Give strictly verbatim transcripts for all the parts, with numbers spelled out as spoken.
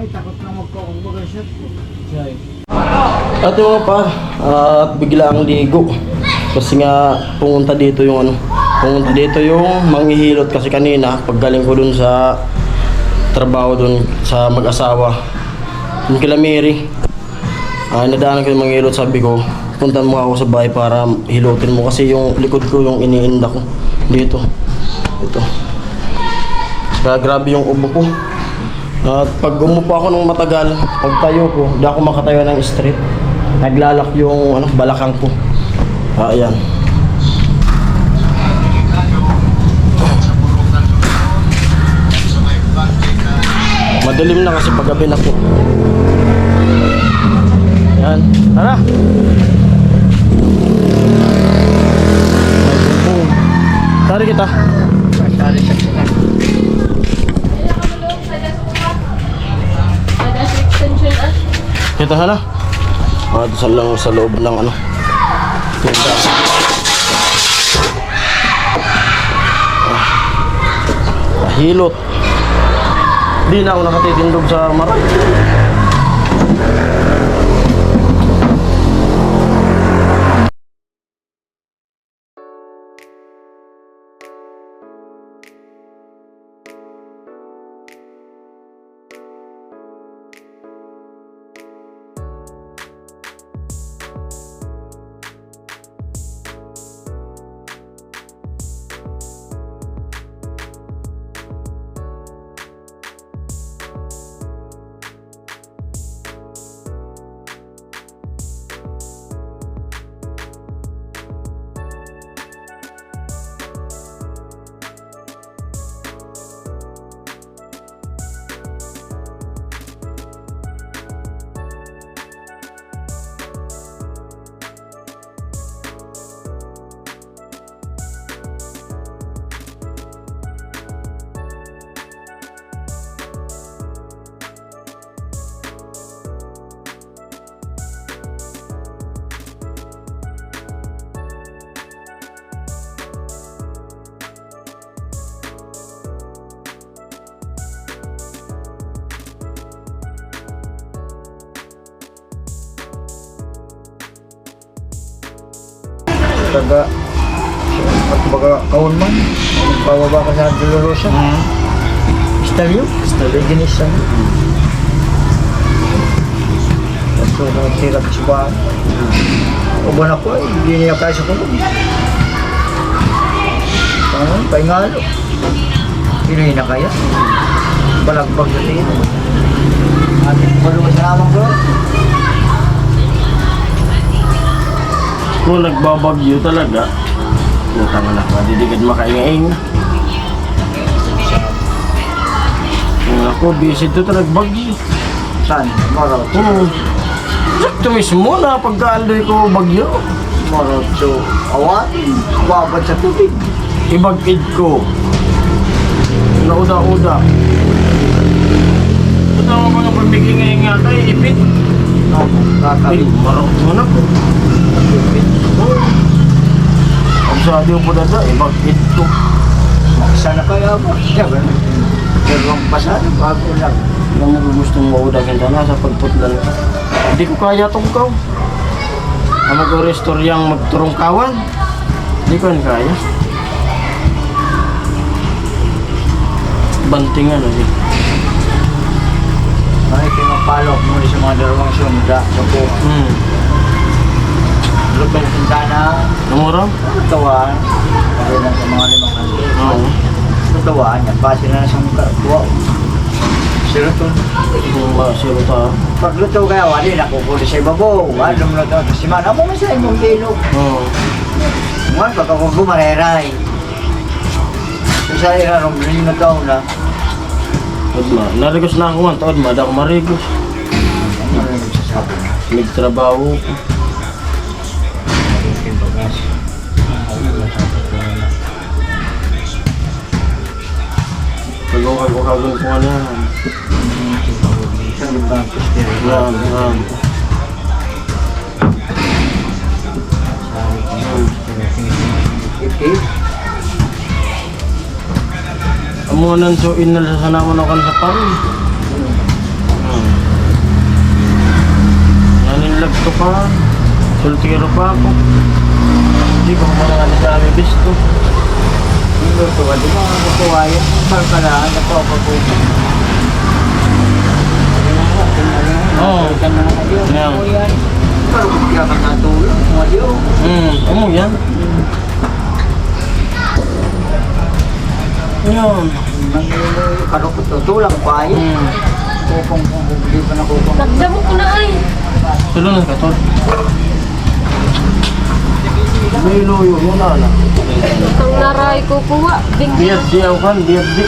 Ito, mga par, at bigla ang ligo. Kasi nga, pumunta dito yung ano, pumunta dito yung manghihilot kasi kanina, paggaling ko dun sa trabaho dun sa mag-asawa. Yung kila Mary, ah, nadaanan ko yung manghihilot, sabi ko, "Punta mo ako sa bahay para hilutin mo." Kasi yung likod ko yung iniinda ko dito. Ito. Kaya grabe yung ubo ko. At pag umupo ako ng matagal, pagtayo ko, di ako makatayo ng straight. Naglalak yung, ano, balakang ko. Ah, ayan. Madilim na kasi paggabi na po. Yan. Tara. Tara kita. Tara kita. Kita sana. Ah, ito sa lang sa loob ng ano. Tinda. Ah, hilot. Di na ako nakatitindog sa mara. Taga, at baga kawan man, bawa baka sa Dolorosa. Hmm. Estelio? Estelio. Jenis sa. Hmm. At so, sila ka suba. Hmm. O ba na ko, eh, di niya kaya sa ko. Ano, paingalo. Pinoy na kaya? Balagbag na rin. Ating baluwas na lamang ko. Kung nagbabagyo talaga, putang na, di ka makaingaing. Ako, busy to talaga bagyo. Saan? Maraw. Oo. Sakto mismo na pagkaandoy ko bagyo. Maraw, so, awan, babad sa tubig. Ibagid ko. Nauda-uda. Ito ang mga pagbigingainga kay ipit. Opo, kakabit. Ay, maraw, anak. Ipit. Oo. Ang sabi ko po dada, ibagid ko. Sana kaya ba? Siya ba? Pero ang pasado, bago lang. Alam mo, gusto mo mauda kita na sa pagputlan ka. Hindi ko kaya tong kaw. Ang mag-restore yang magturong kawan. Hindi ko yan kaya. Bantingan, ano, eh. Ay, pinapalok mo sa mga dalawang sunda. Sa po. Hmm. Lutong sundana. Namuro? Tawaan. Sabi lang sa mga limang handaan. Oo. Tawaan yan. Base na sa mga kuha. Sirutun. Yung mga siruta. Pagluto kaya, wali, nakukuli sa ibabaw. Wali, lumuto, tapos si Mana mo, masaya mong ilog. Oo. Ngayon, pagkakugo, mareray. Sa ira, rumbling na tao na. Taod ma. Narigos na ako nga, taod ma, di ako marigos. Ano yung sasabi na? Nagtrabaho ko. Yung bagas. Pag-ukag-ukagan ko nga na. Yan, yan. Yan. Amo nan so inal sa sana ko na kan sa parin. Soltero pa ako. Hindi ko mana nga sa aming bisto. Hindi ko, hindi ko, hindi ko kaya. Kalkala, ano pa ako po. Oo. Yan. Pero kung kaya ka natulog, mga Diyo. Hmm, amo yan. Yan. Parang ko tutulang pa yun. Hmm. Kukong, kukong, hindi pa nakukong. Nagdamo ko na ay. Tulo na katol. May luyo, yun na, na. Ang naray ko kuha, bing- Biyat di ako kan, biyat di.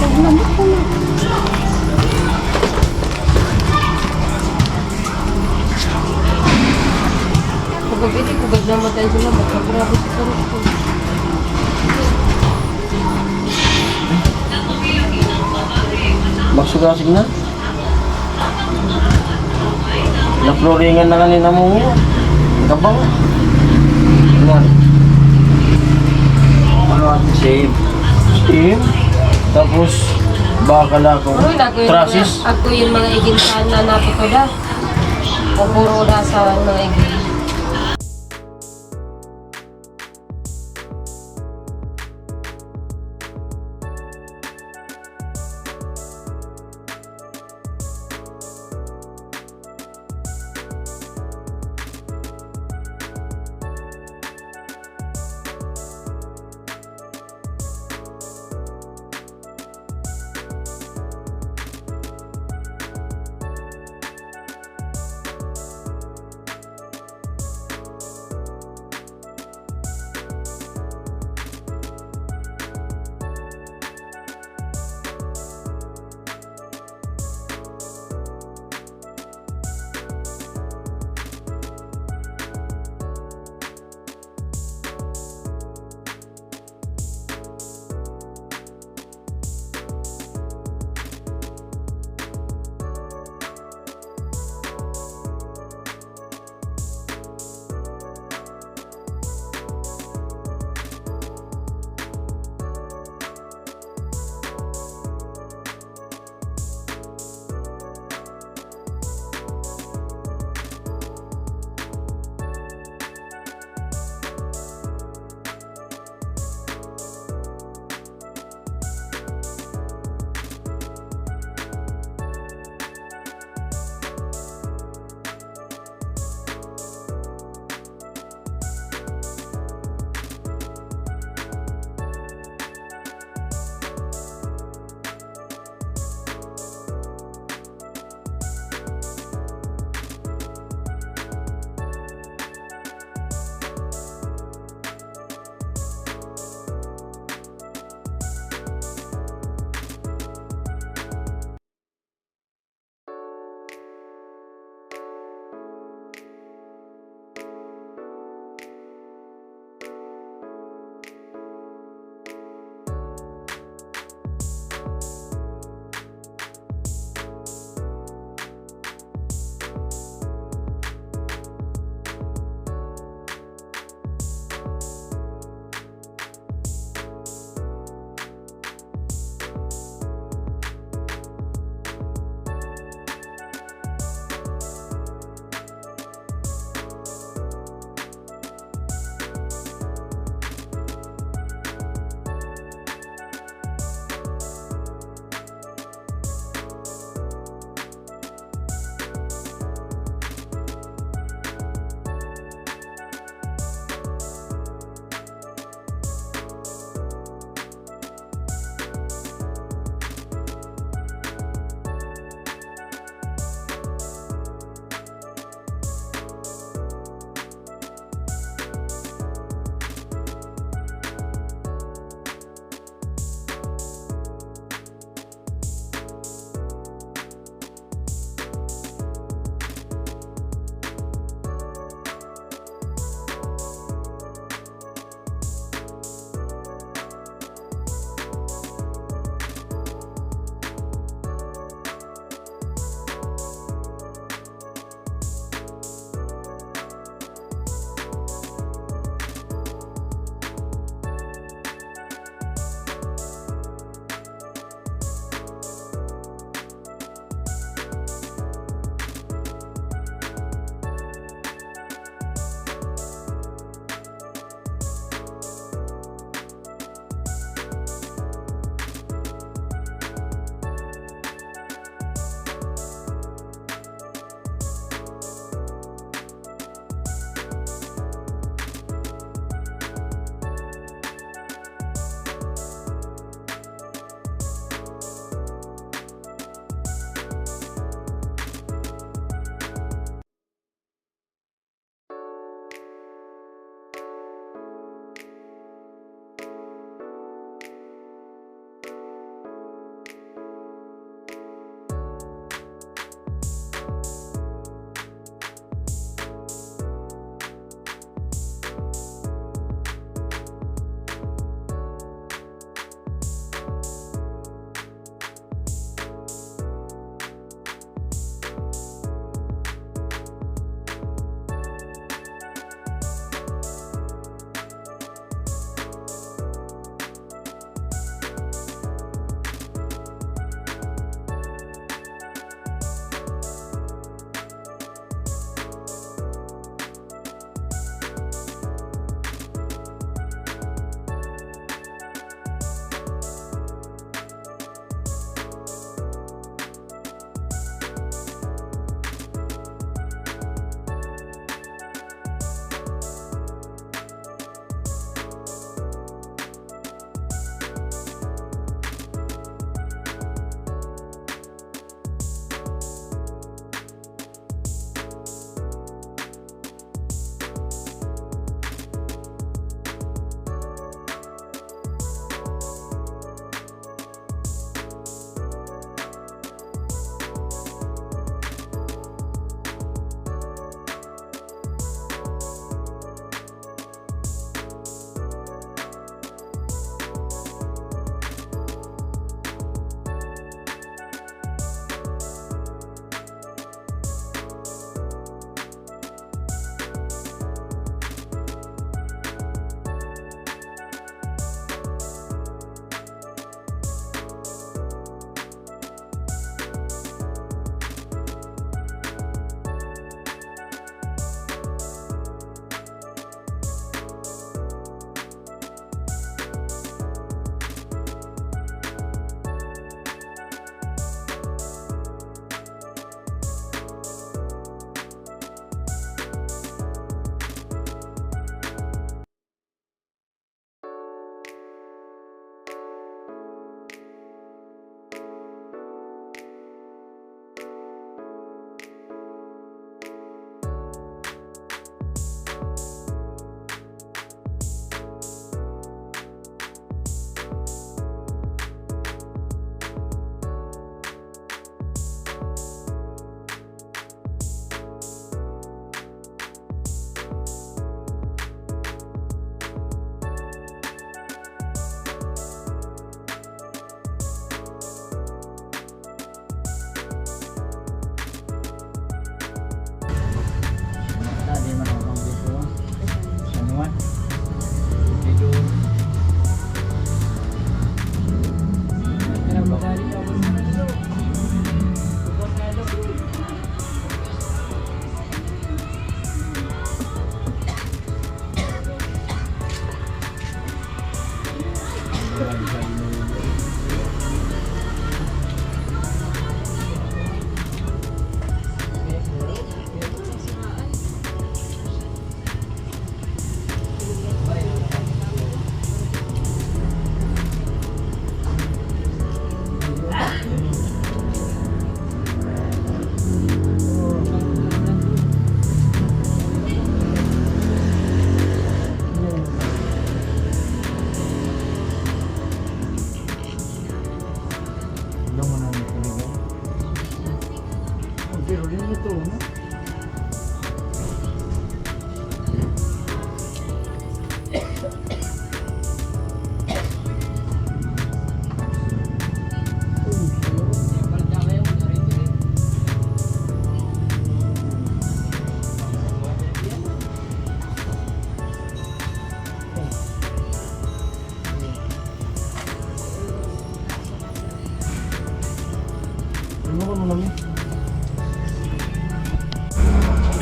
Nagdamo ko na. Kapag hindi ko gagnamatay sila, magkagrabe sa sarap ko. Magsukasig na. Naploringan na kanina mo ngayon. Kabang. Yan. Ano, same. Same. Tapos, bakal ako. Uy, naku yun, Trasis. Ako yung mga iginsan na napatoda. Pupuro na sa mga iglesia.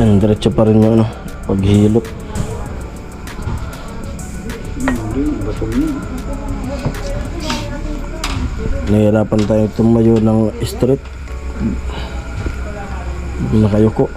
Diretso pa rin yung ano, paghilot. Nahirapan tayong tumayo ng straight. Nakayuko.